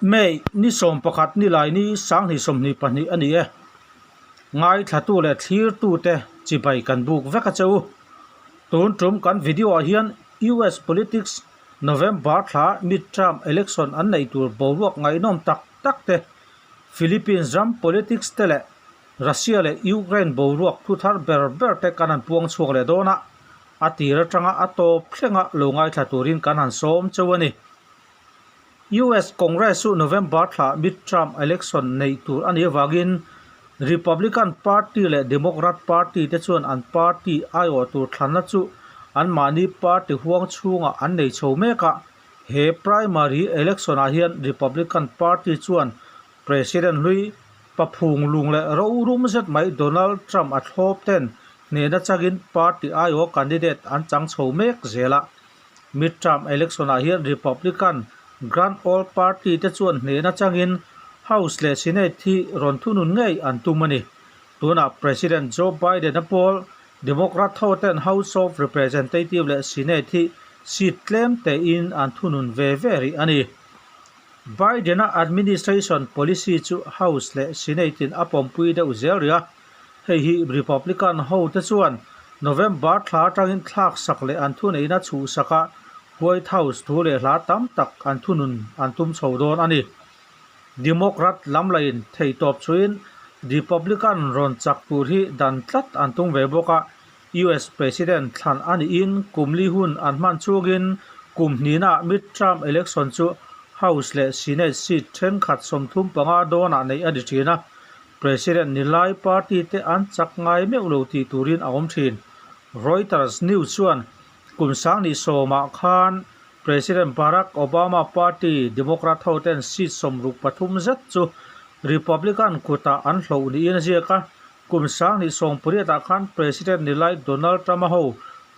May ni 11 nilai ni 2022 a ni e. Ngaithlatu leh thlirtute chibai kan buk vek a che u. Tun tum kan video ah hian US politics November thla midterm election an neih tur boruak ngaihnawm tak tak te, Philippines ram politics te leh Russia leh Ukraine boruak thu thar ber ber te kan han puang chhuak leh dawn a, a tir atanga a tawp thlenga lo ngaithla turin kan han sawm cheu a ni. US Congress chu November thla midterm election neih tur a nih avangin Republican Party leh Democrat Party te chuan an party aiawh tur thlanna chu anmahni party huang chhungah an nei chho mek a. He primary election ah hian Republican Party chuan President hlui paphung lung leh rorum zet mai Donald Trump a thlawp ten hnehna changin party aiawh candidate an chang chho mek zel a. Midterm election ah hian Republican Grand Old Party te chuan hnehna changin House leh Senate hi rawn thunun ngei an tum a ni. Tunah President Joe Biden a pawl Democrat ho ten House of Representative leh Senate hi seat tlem tein an thunun ve ve rih a ni. Biden-a administration policy chu House leh Senate in a pawmpui deuh zel rih a. Hei hi Republican hote chuan November thla atangin thlak sak leh an thuneihna chhuhsak a, White House thu leh hla tam tak an thunun an tum chho dawn a ni. Democrat lam lahin theihtawp chhuiin Republican rawn chak tur hi dan tlat an tum ve bawk a, US President thlan a nihin kum li hun an hman chungin kum hnihnaah midterm election chu House leh Senate seat thenkhat 35 dawnah neih a ni thin a. President ni lai party te an chak ngai meuh lo tih turin a awm thin. Reuters news chuan kum sangni sawmah khan President Barack Obama party Democrat ho ten seat 63 zet chu Republican kutah an hloh niin a ziak a. Kum 2018 ah khan President ni lai Donald Trump-a ho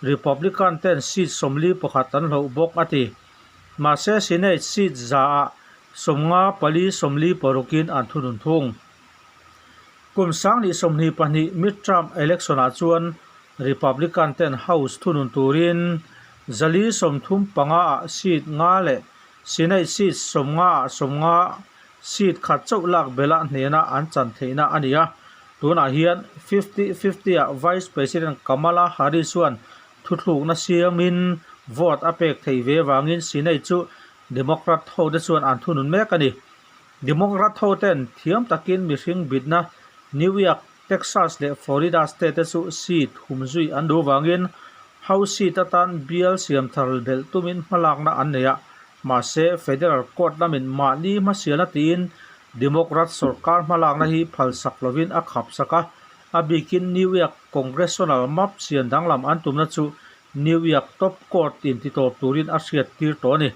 Republican ten seat 41 an hloh bawk a ti. Mahse Senate seat 100 ah 54 46 in an thunun thung. Kum 2022 midterm election ah chuan Republican ten House thunun turin 435 ah seat nga leh Senate seat 50 ah 50 seat khat chauh lak bela hnena an chan theihna a ni a. Tunah hian 50-50 ah Vice President Kamala Harris chuan thuthlukna siamin vote a pek theih ve vangin Senate chu Democrat hote chuan an thunun mek a ni. Democrat hoten thiam takin mihring bitna New York, Texas leh Florida state te chu seat hum zui an duh vangin House seat atan bial siam thar belh tumin hmalakna an nei a. Mahse, Federal Court lamin mahni hmasialna tiin Democrat sorkar hmalakna hi phalsak lovin a khapsak a. A bikin New York Congressional map siam danglam an tumna chu New York Top Court in titawp turin a hriat tir tawh a ni.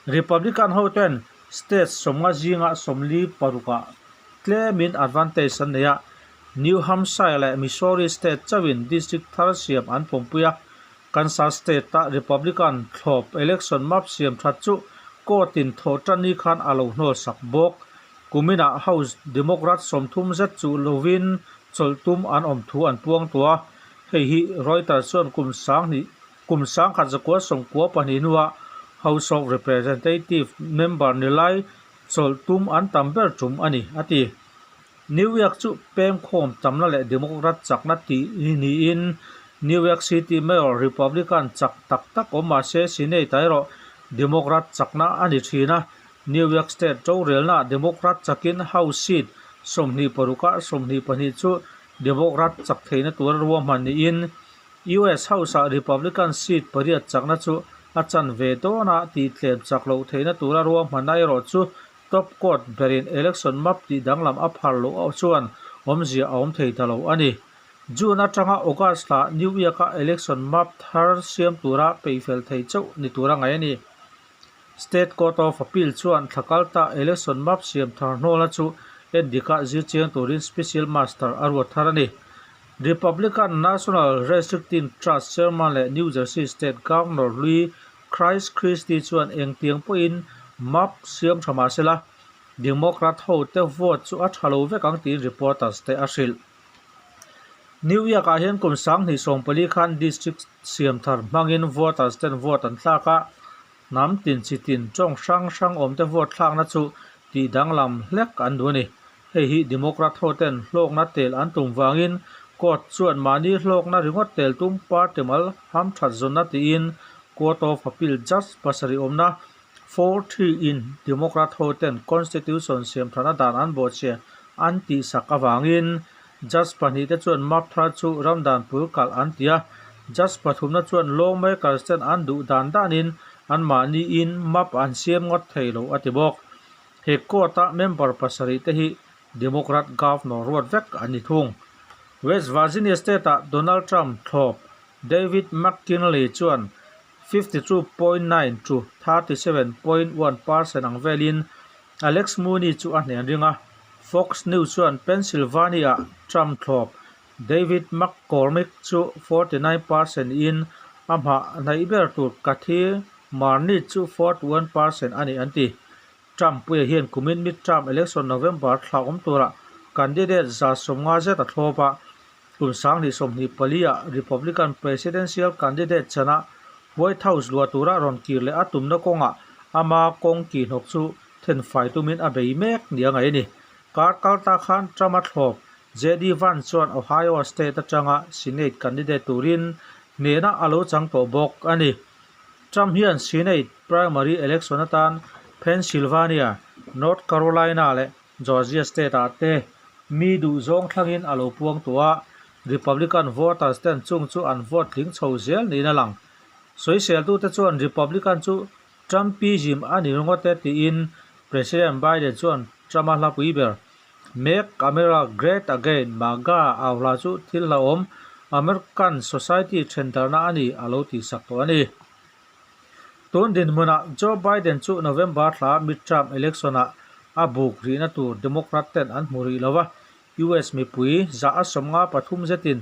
Republican ho ten state 50 zinga 46 ah tlemin advantage an nei a, New Hampshire leh Missouri state chauhin district thar siam an pawmpui a, Kansas state a Republican thlawp election map siam that chu court in thawh tan ni khan a lo hnawl sak bawk. Kuminah House Democrat 30 zet chu lovin chawlh tum an awm thu an puang tawh a, hei hi Reuters chuan kum 10,000 kum 1992 hnuah House of Representative member ni lai chawlh tum an tam ber tum a ni, a ti. New York chu pemkhawm tamna leh Democrat chakna tih niin New York City Mayor Republican chak tak tak awm mah se Senate ah erawh Democrat chakna a ni thin a. New York State rorelna Democrat chakin House seat 26 ah 22 chu Democrat chak theihna tura ruahman niin US House ah Republican seat pariat chakna chu a chan ve dawn a, tihtlem chak loh theihna tura ruahmanna erawh chu Top Court berin election map tih danglam a phar loh chuan awmzia a awm thei ta lo a ni. June atanga August thla New York-a election map thar siam tura peihfel thei chauh ni tura ngaih a ni. State Court of Appeal chuan thla kalta election map siam thar hnawlna chu endika zirchiang turin Special Master a ruat thar a ni. Republican National Redistricting Trust Chairman leh New Jersey State Governor hlui Chris Christie chuan engtiang pawhin map siam tha mah sela, Democrat hote vote chu a tha lo vek ang tiin reporters te a hrilh. New York ah hian kum 2014 khan district siam thar hmangin voters ten vote an thlak a, hnam tin chi tin tawng hrang hrang awmte vote thlakna chu tih danglam hlek an duh a ni. Hei hi Democrat hoten hlawkna tel an tum vangin court chuan mahni hlawkna ringawt tel tum party mal hamthat zawnna tiin Court of Appeal judge pasarih awmna 4-3 in Democrat hoten Constitution siamthatna dan an bawhchhia an tihsak avangin judge pahnihte chuan map thar chu ramdan pul kalh an ti a. Judge pathumna chuan lawmakers ten an duh dan danin anmahniin map an siam ngawt thei lo a ti bawk. He court-a member pasarih te hi Democrat governor ruat vek an ni thung. West Virginia state-ah Donald Trump thlawp David McKinley chuan 52.9 to 37.1 percent ang velin Alex Mooney chu a hnen ring a. Fox News chuan Pennsylvania-ah Trump thlawp David McCormick chu 49 percent in a hmah hnaih ber tur Kathy Marney chu 41 percent a ni an ti. Trump puia hian kumin midterm election November thla awm turah candidate 150 zet a thlawp a, kum 2024 ah Republican presidential candidate chana White House luah tura rawn kir leh a tumna kawngah ama kawng kihhnawk chu thenfai tumin a bei mek nia ngaih a ni. Kar kal ta khan Trump a thlawp JD Vance chuan Ohio state atanga Senate candidate turin hnehna a lo chang tawh bawk a ni. Trump hian Senate primary election atan Pennsylvania, North Carolina leh Georgia state ah te mi duhzawng thlangin a lo puang tawh a, Republican voters ten chung chu an vote tling chho zel niin a lang. Sawiseltute chuan Republican chu Trumpism a ni ringawt e tiin President Biden chuan Trump-a hlapui ber Make America Great Again, MAGA, au hla chu thil hlauhawm American society thendarhna a ni a lo tihsak tawh a ni. Tun dinhmunah Joe Biden chu November thla midterm election-ah a buk rihna tur Democrat ten an hmu rih lo va, US mipui zah a 53 zetin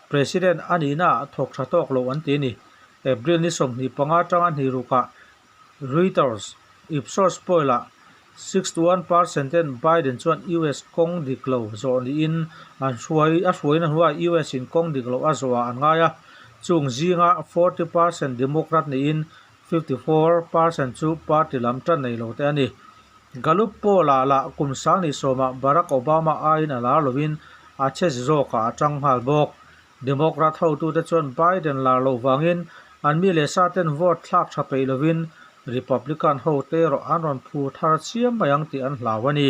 President a nihnaah thawk tha tawk lo an ti a ni. April ni 25 atanga hnirukah Reuters, Ipsos poll-ah 61 percent ten Biden chuan US kawng dik lo zawh niin an hruai a hruaina hnuaiah US in kawng dik loh a zawhah an ngai a, chung zinga 40 percent Democrat niin 54 percent chu party lam tan nei lo te a ni. Gallup poll-ah lah kum 2010-ah Barack Obama aiin a lar lovin a che zawkah a tang nghal bawk. Democrat hotute chuan Biden lar loh vangin an mi leh sa ten vote thlak tha peih lovin Republican hote erawh an rawn phur thar chiam mai ang tih an hlau a ni.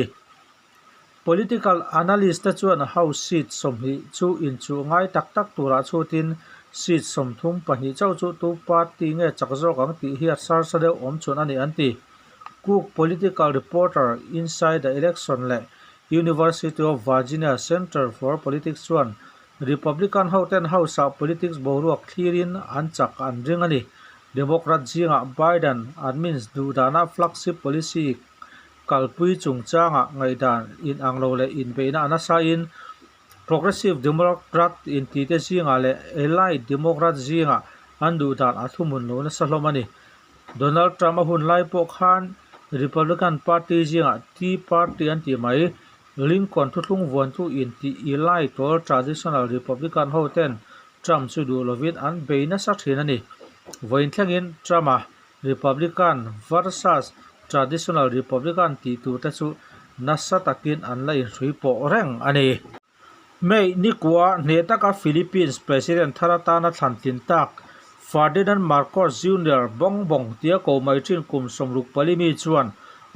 Political analyst te chuan House seat 20 chu inchuh ngai tak tak turah chhutin seat 32 chauh chu tu party nge chak zawk ang tih hi a sarsa deuh awm chhun a ni an ti. Cook political reporter Inside the Election leh University of Virginia Center for Politics chuan Republican hoten House-ah politics boruak thlirin an chak an ring a ni. Democrat zingah Biden admins duhdana flagship policy kalpui chungchangah ngaihdan inang lo leh inbeihna a nasain Progressive Democrat intite zingah leh Elite Democrat zingah an duhdan a thuhmun lo nasa hlawm a ni. Donald Trump a hun lai pawh khan Republican Party zingah Tea Party an tih mai Lincoln thuthlung vuantu intih Elite or Traditional Republican ho ten Trump chu duh lovin an bei nasa thin a ni. Vawiin thlengin Trump-a Republican versus Traditional Republican tih tur te chu nasa takin an la inhrui pawh reng a ni. May nikua hneh taka Philippines President thar atana thlan tlin tak Ferdinand Marcos Junior Bongbong tia ko mai thin kum 64 mi chuan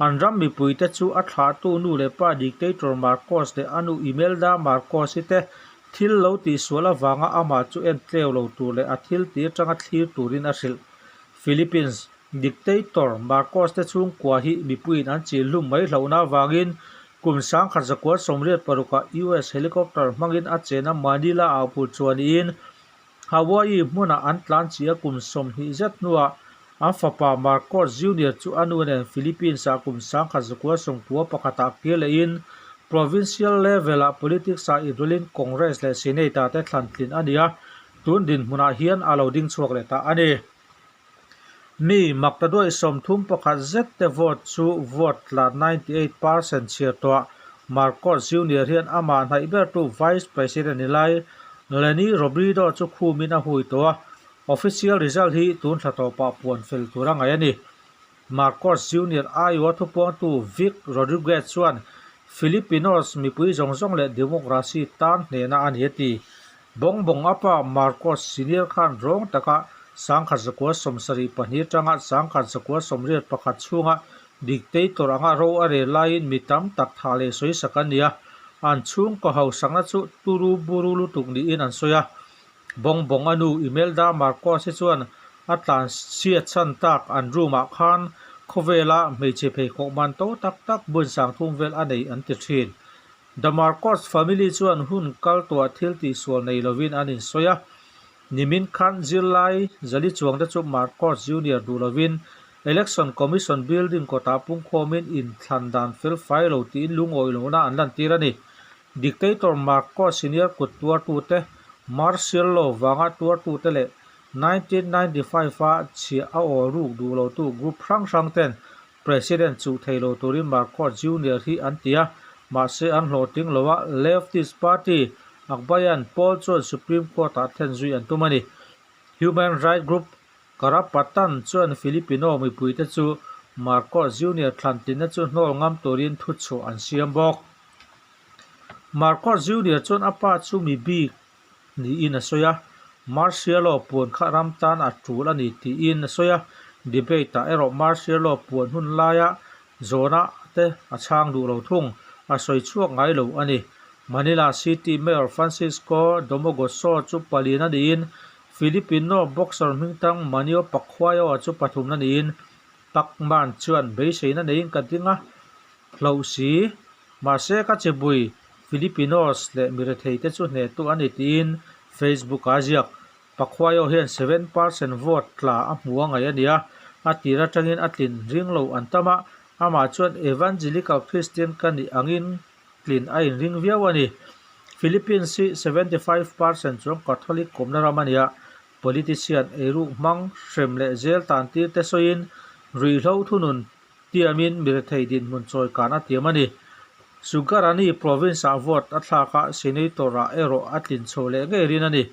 an ram mipuite chu a thlahtu nu leh pa dictator Marcos leh a nu Imelda Marcos-i te thil lo tihsual avanga amah chu en tleu lo tur leh a thil tih atanga thlir turin a hrilh. Philippines Dictator Marcos te chhungkua hi mipuiin an chil hlum mai hlauhna avangin kum 1986-ah US helicopter hmangin a chena Manila ah phur chuan niin Hawaii hmunah an tlan chi a kum 20 zet hnuah an fapa Marcos Junior chu a nu nen Philippines-ah kum 1991-ah kir lehin provincial level-ah politics-ah inrawlhin Congress leh Senate-ah te thlan tlin a ni a, tun dinhmunah hian a lo ding chhuak leh ta a ni. Mi maktaduai 31 zet te vote chu vote tla 98 percent chhiar tawh Marcos Junior hian amah hnaih bertu Vice President ni lai Leni Robredo chu khumin a hui tawh a, official result hi tun thla tawpah puan fel tur a ngaih a ni. Marcos Junior aiawha thupuangtu Vic Rodriguez chuan Filipinos mipui zawng zawng leh democracy tan hnehna a ni a ti. Bongbong a pa Marcos Senior khan rawng taka 1972 atanga 1981 chhunga dictator anga ro a rel laiin mi tam tak thah leh sawi sak an ni a, an chhungkaw hausakna chu turu buru lutuk niin an sawi a. Bongbong a nu Imelda Marcos hi chuan a tlan chhiat chhan tak an room ah khan khawvela hmeichhe pheikhawk man to tak tak bun sangthum vel a nei an ti thin. The Marcos family chuan hun kal tuah thil tihsual nei lovin an insawi a. Nimin khan zirlai zali chuangte chu Marcos Junior duh lovin Election Commission building kawtah pungkhawmin inthlan dan fel fai lo tiin lungawi lohna an lantir a ni. Dictator Marcos Senior kut tuartute, Martial Law vanga tuartute leh 1995 a chhiah a awl ruk duh lotu group hrang hrang ten President chuh thei lo turin Marcos Junior hi an ti a, mahse an hlawhtling lo a, Leftist Party, Akbayan, pawl chuan Supreme Court-ah thlen zui an tum a ni. Human Rights Group Karapatan chuan Filipino mipuite chu Marcos Junior thlantinna chu hnawl ngam turin thuchhuah an siam bawk. Marcos Junior chuan a pa chu mi bik niin a sawi a, Marcialo puan kha ram tan a tul a ni tiin a sawi a, debate-ah erawh Marcialo puan hun laia zawhna te a chhang duh lo thung, a sawi chhuak ngai lo a ni. Manila City Mayor Francisco Domogoso chu palian a niin Filipino boxer hmingtang Manny Pacquiao chu pathumna niin Pacman chuan beiseina neiin ka ding a hloh si. Mahse ka chibui Filipinos leh mirethei te chu hnehtu a ni tiin Facebook ah a ziak. Pakhuaio hian 7% vote tla a hmu a ngaih a ni a, a tir atangin a tlin ring lo an tam a, amah chuan Evangelical Christian ka nih angin tlin a inring viau a ni. Philippines hi 75% chuang Catholic kawmna ram a ni a, politician eiruk hmang hrem leh zel tan tir te sawiin ruihhlo thunun Tiamin mirethei dinhmun chawi kan a tiam a ni. Sugarani province-ah vote a thlak a, Senator-ah erawh a tlin chho leh ngei rin a ni.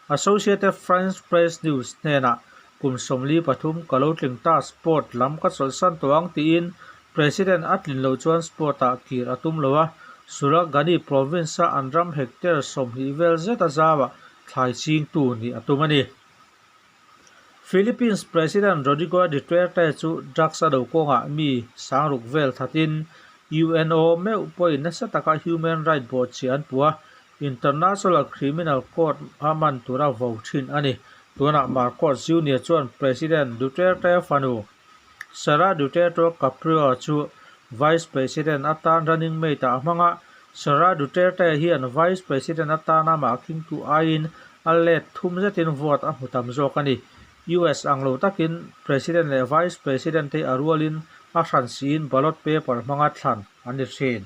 Associated France Press News hnenah kum 43 ka lo tling ta sport lam ka chawlhsan tawh ang tiin President a tlin loh chuan sport-ah kir a tum lo a, Suragani province-a an ram hectare 20 vel zet a zauah thlai chingtu nih a tum a ni. Philippines President Rodrigo Duterte chu drugs a do kawngah mi sangruk vel thatin UNO meuh pawhin nasa taka human right bawhchhiah an puh a, International Criminal Court a man tura vo thin a ni. Tunah Marcos Junior chuan President Duterte fanu Sara Duterte Caprio chu Vice President atan running mate ah a hmang a, Sara Duterte hian Vice President atana mah khingtu aiin a let thum zetin vote a hmu tam zawk a ni. US ang lo takin President leh Vice President te a rualin a hran siin ballot paper hmanga thlan an ni thin.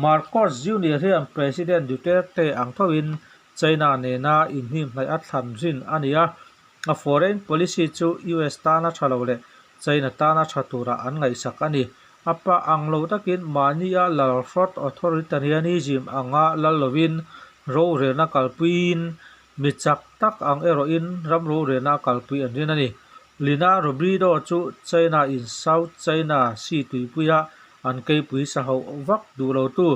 Marcos Junior hian President Duterte ang thoin China nena inhnimhnaih a thlan rin a ni a, A foreign policy chu US tana tha lo leh China tana tha tura an ngaihsak a ni. A pa ang lo takin mahnia lal hrawt authoritarianism anga lal lovin rorelna kalpuiin mi chak tak ang erawhin ram rorelna a kalpui an rin a ni. Lina Robredo chu China in South China Sea tuipuia an keipui sa hauh vak duh lotu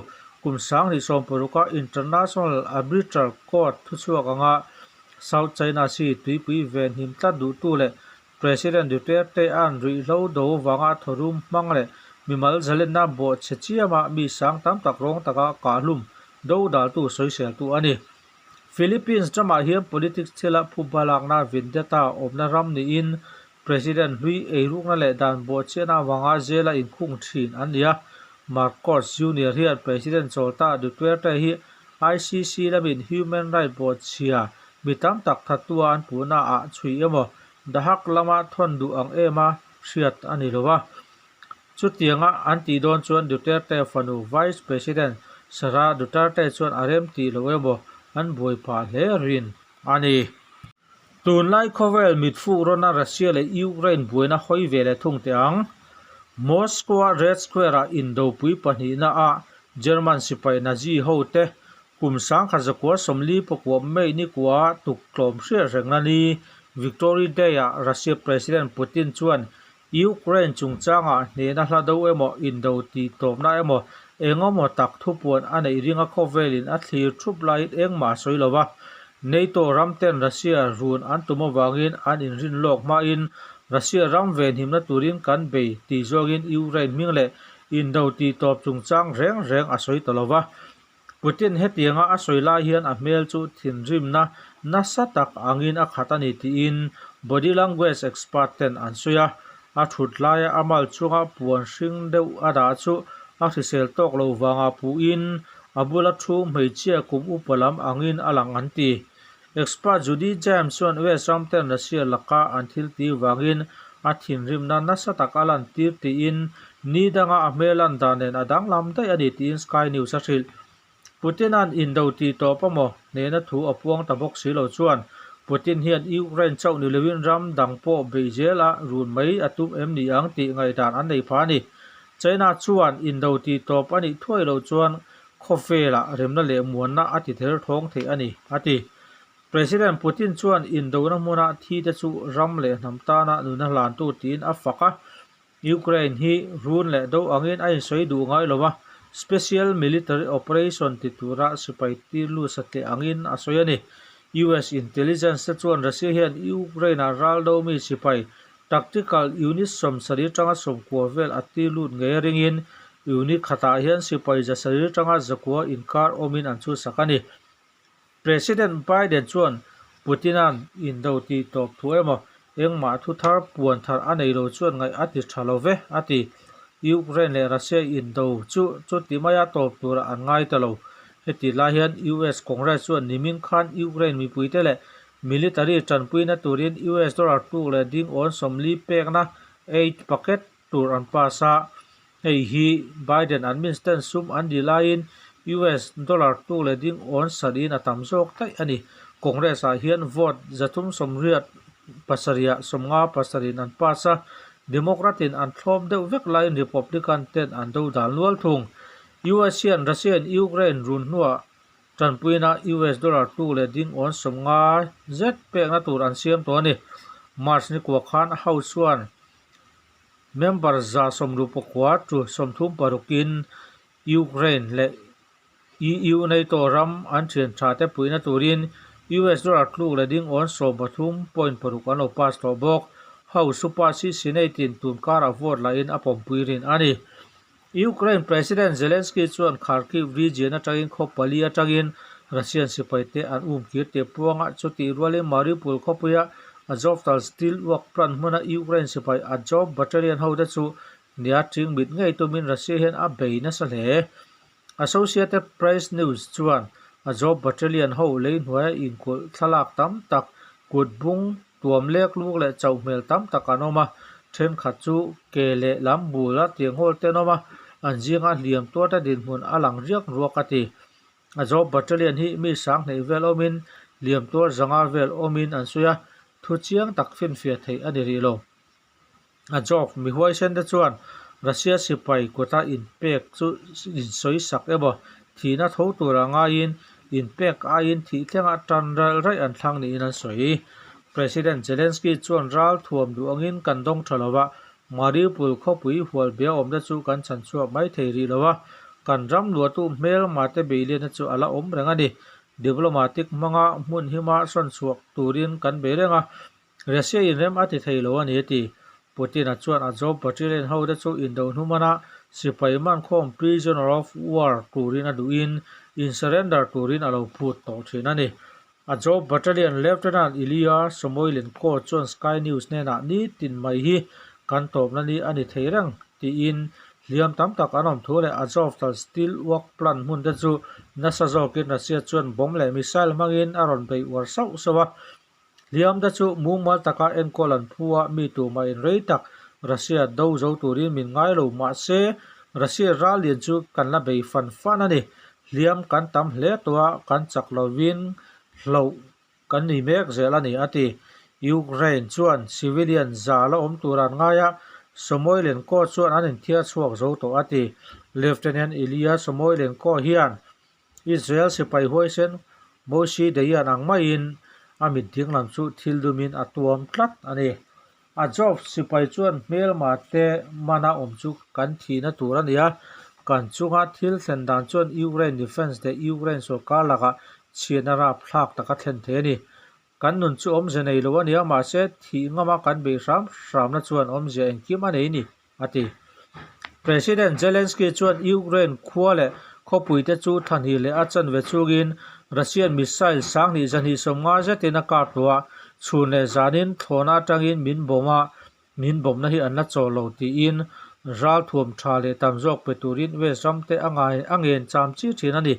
kum 2016 a International Arbitral Court thuchhuak anga South China Sea tuipui ven him tlat duhtu leh President Duterte-a'n ruihhlo do vanga thawrum hmang leh mimal zalenna bawhchhe chiama mi sang tam tak rawng taka kahhlum do daltu sawiseltu a ni. Philippines ramah hian politics thila phuba lakna vendetta awmna ram niin President hlui eirukna leh dan bawhchhiahna avanga jail-a inkhung thin an ni a. Marcos Junior hian President chawlta Duterte hi ICC lamin human right bawhchhia mi tam tak thattua an puhna ah chhui emaw dahak lama thawn duh ang ema hriat a ni lo a. Chutianga an tih dawn chuan Duterte fanu Vice President Sara Duterte chuan a rem tih lo emaw an buai phah hle rin a ni. Tunlai khawvel mitfuk rawna Russia leh Ukraine buaina hawi ve leh thung teh ang. Moscow-a Red Square-ah indopui pahnihna ah German sipai Nazi ho te kum 1949 May nikua tuktlawm hriat rengna ni Victory Day-ah Russia President Putin chuan. Ukraine chungchangah hnehna hla do emaw, indo tih tawpna emaw, engemaw tak thupuan a neih ringa khawvelin a thlir thup laiin engmah a sawi lo va. NATO ram ten Russia run an tum avangin an inrin lawk hmain Russia ram venhimna turin kan bei tih zawngin Ukraine hming leh indo tih tawp chungchang reng reng a sawi ta lo va. Putin hetianga a sawi lai hian a hmel chu thinrimna nasa tak angin a khat a ni tiin body language expert ten an sawi a. A thut laia a mal chunga puan hring deuh a dah chu a hrisel tawk lo vanga puhin a bula thu hmeichhia kum upa lam angin a lang an ti. Expert Judy James chuan West ram ten Russia laka an thil tih vangin a thinrimna nasa tak a lantir tiin ni danga a hmel lan dan nen a danglam daih a ni tiin Sky News a hrilh. Putin-a'n indo tih tawp a maw hnehna thu a puang ta bawk si lo chuan Putin hian Ukraine chauh ni loin ram dang pawh beih zel a run mai a tum em ni ang tih ngaihdan an nei pha a ni. China chuan indo tih tawp a nih thuai loh chuan Khawvelah remna leh muanna a ti ther thawng thei a ni, a ti. President Putin chuan indona hmuna thite chu ram leh hnam tana nuna hlantu tiin a fak a. Ukraine hi run leh do angin a insawi duh ngai lo va, special military operation ti tura sipai tir lut satliah angin a sawi a ni. US intelligence te chuan Russia hian Ukraine-ah ral do mi sipai Tactical unit 70 tanga 90 vel a ti lut ngei a ringin unit khatah hian sipai 700 tanga 900 inkar awmin an chhusak a ni. President Biden chuan Putin-a'n indo tih tawp thu emaw engmah thu thar puan thar a nei lo chuan ngaih a ti tha lo ve, a ti. Ukraine leh Russia indo chu chuti maia tawp turah an ngai ta lo. Heti lai hian US Congress chuan nimin khan Ukraine mipuite leh Military tanpuina turin US dollar tuk leh ding awn 40 pekna aid packet tur an pass a. Hei hi Biden admin ten sum an dil aiin US dollar tuk leh ding awn sarihin a tam zawk daih a ni. Congress ah hian vote 387 ah 57 in an pass a, Democrat in an thlawp deuh vek laiin Republican ten an dodal nual thung. US hian Russia in Ukraine run hnuah Tanpuina US dollar tuk leh ding awn 50 zet pekna tur an siam tawh a ni. March ni kua khan House chuan member 169 tu 36 in Ukraine leh EU NATO ram an thian tha te puihna turin US dollar tluk leh ding awn 13.6 an lo pass tawh bawk. House chu pass hi Senate in tun karah vote lahin a pawmpui rin a ni. Ukraine President Zelensky chuan Kharkiv region atangin khaw pali atangin Russian sipaite an um kir tih puanga chutih rualin Mariupol khawpuia Azovstal steel work plant hmuna Ukraine sipai Azov battalion hote chu nia ching mit ngei tumin Russia hian a bei nasa hle. Associated Press News chuan Azov battalion ho lei hnuaia inkulh thlalak tam tak kut bung Tuam lek luk leh chauh hmel tam tak an awm a, thenkhat chu ke leh lam bula tiang hawl te an awm a, an zinga hliam tuarta dinhmun a lang riak ruak a ti. Azov battalion hi mi 2000 vel awmin hliam tuar 500 vel awmin an sawi a, thu chiang tak finfiah theih a ni rih lo. Azov mi huaisen te chuan Russia sipai kuta inpek chu insawi sak emaw thihna tho tura ngaiin inpek aiin thih thlengah tan ral raih an thlang niin an sawi. President Zelensky chuan ral thuam duh angin kan dawng tha lo va, Mariupol khawpui hual bia awmte chu kan chhan chhuak mai thei rih lo a, kan ram luahtu hmelma te beilianna chu a la awm reng a ni. Diplomatic hmanga hmun hima sawn chhuak turin kan bei reng a, Russia in rem a ti thei lo a ni a ti. Putin-a chuan Azov battalion hote chu indo hnumana sipai mankhawm prisoner of war turin a duhin in surrender turin a lo phut tawh thin a ni. Azov battalion Lieutenant Ilya Samoilenko chuan Sky News hnenah nitin mai hi kan tawpna ni a ni thei reng tiin hliam tam tak an awm thu leh Azovstal steel work plant hmun te chu nasa zawkin Russia chuan bomb leh missile hmangin a rawn bei uar sauh sauh a. Hliamte chu mumal taka enkawl an phu a, mi tumah in rei tak Russia do zo turin min ngai lo. Mahse, Russia ral lian chu kan la bei fan fan a ni. Hliam kan tam hle tawh a, kan chak lovin hloh kan ni mek zel a ni, a ti. Ukraine chuan civilian za la awm tur an ngai a, Samoylenko chuan an inthiar chhuak zo tawh a ti. Lieutenant Ilya Samoylenko hian Israel sipai huaisen Moshe Dayan ang maiin a mit dinglam chu thil dumin a tuam tlat a ni. Azov sipai chuan hmelma te mana awm chu kan thihna tur a ni a, kan chunga thil thlen dan chuan Ukraine defence leh Ukraine sorkar lakah chhiatna rapthlak tak a thlen thei a ni. Kan nun chu awmzia nei lo a ni a, mahse thih ngama kan beih hram hramna chuan awmzia engkim a nei a ni, a ti. President Zelensky chuan Ukraine khua leh khawpuite chu thahnih leh a chanve chungin Russian missile sanghnih zahnih sawmnga zetin a kap tawh a, chhun leh zanin thlawhna atangin min bawm a, min bawmna hi an la chaw lo tiin ralthuam tha leh tam zawk pe turin West ramte a ngai a ngen cham chi thin a ni.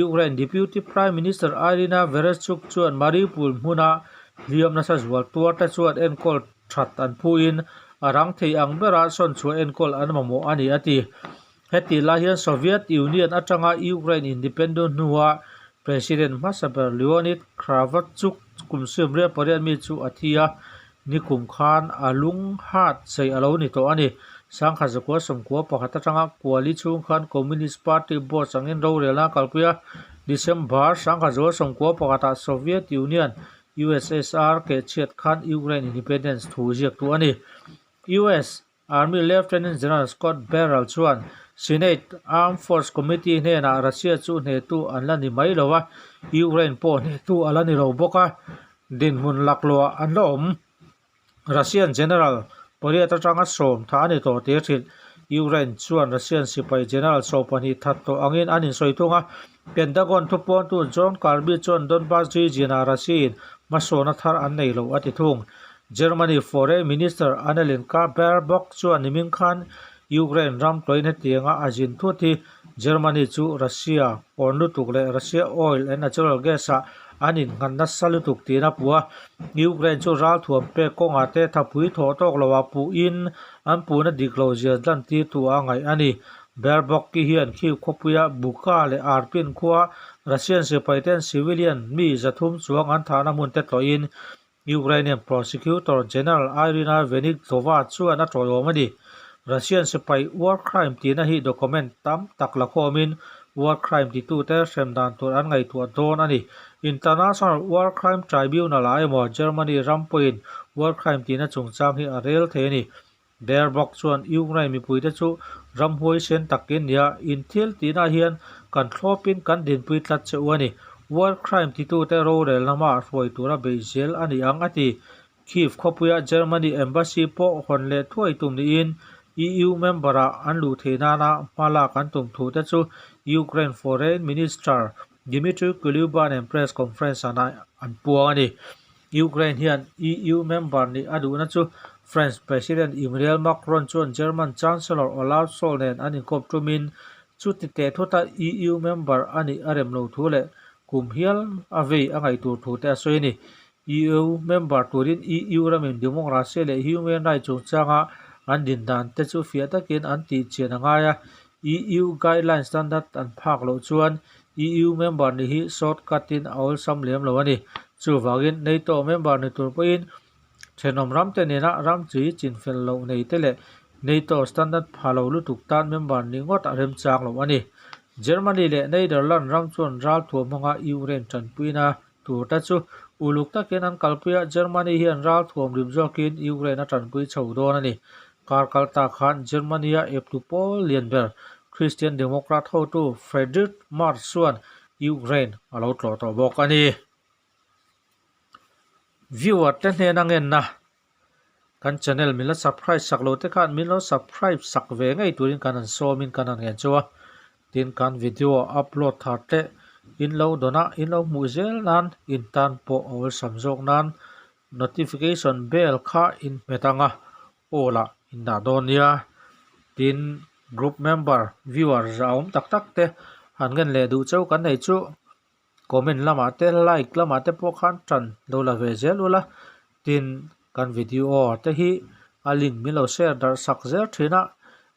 Ukraine Deputy Prime Minister Iryna Vereshchuk chuan Mariupol hmuna hliam nasa zual tuarte chuan enkawl that an phuin a rang thei ang bera sawnchhuah enkawl an mamawh a ni a ti. Hetih lai hian Soviet Union atanga Ukraine independent hnua President hmasa ber Leonid Kravchuk kum siamriat pariat mi chu a thi a, nikum khan a lung hat chei a lo ni tawh a ni. Sangkhat zakua sawmkua pakhat atanga kuali chhung khan Communist Party boss angin rorelna a kalpui a, December sangkhat zakua sawmkua pakhatah Soviet Union, USSR, kehchhiat khan Ukraine independence thu ziaktu a ni. US. Army Lieutenant General Scott Barrell chuan Senate Armed Force Committee hnenah Russia chu hnehtu an la ni mai lo a, Ukraine pawh hnehtu a la ni lo bawk a, dinhmun laklawhah an la awm. Russian General pariat atanga sawm thah a ni tawh tih a hrilh. Ukraine chuan Russian sipai General 12 that tawh angin an insawi thung a, Pentagon thupuantu John Kirby chuan Donbas region-ah Russia-in hmasawna thar an nei lo a ti thung. Germany Foreign Minister Annalena Baerbock chuan nimin khan Ukraine ram tawhin hetianga a zin thut hi Germany chu Russia awn lutuk leh Russia oil and natural gas-ah an innghat nasa lutuk tiin a puh a. Ukraine chu ralthuam pek kawngah te thapui thawh tawk loah puhin an puhna dik lo zia lantirtu a ngaih a ni. Baerbock-i hian Kyiv khawpuia Bucha leh Irpin khua Russian sipaiten civilian mi 300 chuang an thahna hmun te tlawhin Ukrainian Prosecutor General Iryna Venediktova chuan a tawiawm a ni. Russian sipai war crime tihna hi document tam tak la khawmin war crime titute hrem dan tur an ngaihtuah dawn a ni. International War Crime Tribunal-ah emaw Germany ram pawhin war crime tihna chungchang hi a rel thei a ni. Baerbock chuan Ukraine mipuite chu ram huaisen takin nia inthil tihna hian kan thlawpin kan dinpui tlat che u a ni. War crime titute rorel lama hruai tura beih zel a ni ang a ti. Kyiv khawpuia Germany embassy pawh hawn leh thuai tum niin EU member-ah an luh theih nana hma lak an tum thu te chu Ukraine Foreign Minister Dmytro Kuleba nen press conference an puang a ni. Ukraine hian EU member nih a duhna chu French President Emmanuel Macron chuan German Chancellor Olaf Scholz nen an inkawp tumin chuti teh thuta EU member a nih a rem lo thu leh kum hial a vei a ngaih tur thu te a sawi a ni. EU member turin EU ramin democracy leh human rights chungchanga an din dan te chu fiah takin an tih chian a ngai a, EU guideline standard an phak loh chuan EU member nih hi short cut in a awlsam lem lo a ni. Chuvangin NATO member ni tur pawhin thenawm ramte nena ram chi chinfel loh nei te leh NATO standard pha lo lutuk tan member nih ngawt a remchang lo a ni. Germany leh Netherland ram chuan ralthuam hmanga Ukraine tanpuina tur te chu uluk takin an kalpui a, Germany hian ralthuam rim zawkin Ukraine a tanpui chho dawn a ni. Kar kal ta khan Germany-a eptu pawl lian ber Christian Democrat hotu Friedrich Merz chuan Ukraine a lo tlawh tawh bawk a ni. Viewer te hnena ngenna Kan channel min la subscribe sak lo te khan min lo subscribe sak ve ngei turin kan han sawmin kan han ngen chu a. Tin kan video upload thar te in lo dawn a, in lo hmuh zel nan in tan pawh a awlsam zawk nan notification bell kha in hmet ang a, all ah in dah dawn nia. Tin group member viewer a awm tak tak te han ngen leh duh cheu kan nei chu. Comment lamah te like lamah te pawh khan tan lo la ve zel ula tin kan video te hi a link min lo share darh sak zel thin a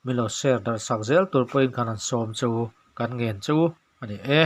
min lo share darh sak zel tur pawhin kan han sawm che u kan ngen che u a ni e.